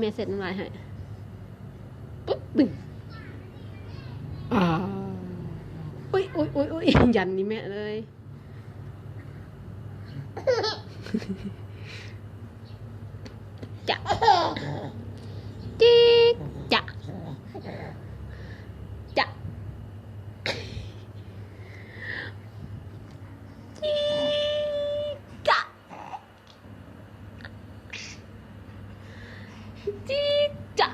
ແມ່ເຊັດນ້ຳລາຍໃຫ້. ປຶບ ປຶ້ງ. ອາ ອຸ້ຍ ອຸ້ຍ ອຸ້ຍ ອຸ້ຍ ຢັນນີ້ແມ່ເອີຍ. ຈະ ຈິກ ຈະ ຈະ ຈິກ ຈະ ຈິກ ຈະ